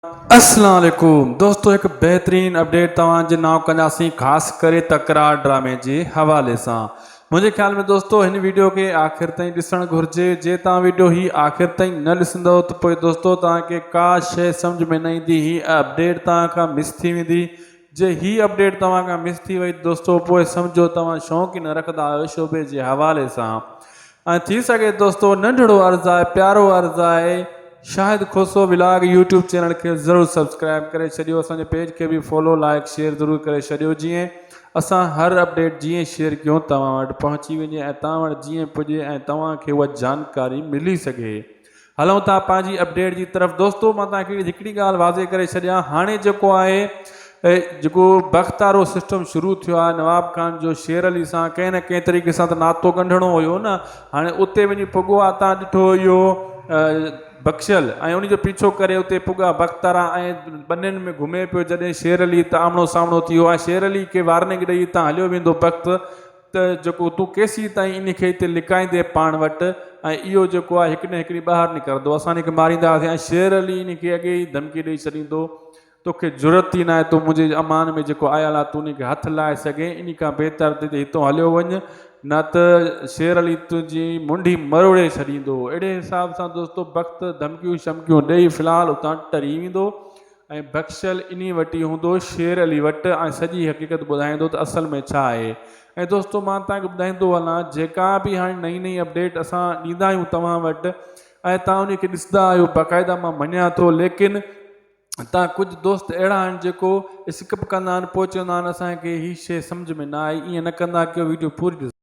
اسلام عليڪم دوستو هڪ بهترين اپڊيٽ توهان جي نانء ڪنداسين خاص ڪري تڪرار ڊرامي جي حوالي سان منهنجي خيال ۾ دوستو هن ويڊيو کي آخر تائين ڏسڻ گهرجي جي توهان ويڊيو هي آخر تائين نه ڏسندو ته پوء دوستو توهان کي ڪا شيء سمجهه ۾ نه ايندي هي اپڊيٽ توهان کان مس ٿي ويندي جي هي اپڊيٽ توهان کان مس ٿي وئي دوستو پوء سمجهو توهان شوق ئي نه رکندا آهيو شعبي جي حوالي سان ۽ ٿي سگهي دوستو ننڍڙو عرض آهي پيارو عرض آهي Shahid Khoso vlog YouTube channel کي ضرور سبسڪرائب ڪري ڇڏيو اسان جي پيج کي به فالو لائڪ شيئر ضرور ڪري ڇڏيو جيئن اسان هر اپڊيٽ جيئن شيئر ڪيون توهان وٽ پهچي وڃي ۽ توهان وٽ جيئن پڄي ۽ توهان کي اها جانڪاري ملي سگهي. هلون ٿا پنهنجي اپڊيٽ جي طرف دوستو مان توهان کي هڪڙي ڳالهه واضح ڪري ڇڏيان هاڻي جيڪو آهي جيڪو بختارو سسٽم شروع ٿيو آهي نواب خان جو شير علي سان ڪنهن نه ڪنهن طريقي سان ته ناتو ڳنڍڻو هيو نه هاڻي اتي وڃي پڳو آهي تان ڏٺو اهو بخشل ۽ ان جو پيڇو ڪري اتي پڳا بختارا ۽ ٻنين ۾ گهمي پيو جڏهن شير علي ته آمڻو سامڻو ٿي ويو ۽ شير علي کي وارننگ ڏئي تان هليو ويندو بخت ته جيڪو تون ڪيسين تائين انهي کي هتي لڪائيندين پاڻ وٽ ۽ اهو جيڪو آهي هڪ نه هڪ ڏينهن ٻاهر نڪرندو اسان انهي کي مارينداسين ۽ شير علي انهي کي اڳي ئي ڌمڪي ڏئي ڇڏيندو توکي جرئت ئي ناهي تون منهنجي امان ۾ جيڪو آيل آهي تون انهي کي هٿ لائي سگهين انهي کان بهتر ته هتون هليو وڃ نه ته شير علي تنهنجي منڍي مروڙي ڇڏيندو اهڙي حساب سان دوستو بخت ڌمڪيون شمڪيون ڏئي في الحال اتان ٽري ويندو ۽ بخشل انهي وٽ ئي هوندو شير علي وٽ ۽ سڄي حقيقت ٻڌائيندو ته اصل ۾ ڇا آهي ۽ دوستو مان توهان کي ٻڌائيندو هلان جيڪا به هاڻي نئين نئين اپڊيٽ اسان ڏيندا آهيون توهان وٽ ۽ توهان انهي کي ڏسندا آهيو باقاعده مان مڃيان ٿو ليڪن توهان ڪجهه دوست اهڙا آهن جيڪو اسڪپ ڪندا آهن پوء چوندا آهن اسان کي هي شي سمجهه ۾ نه آئي ائين نه ڪندا ڪيو ويڊيو پوري ڏسو.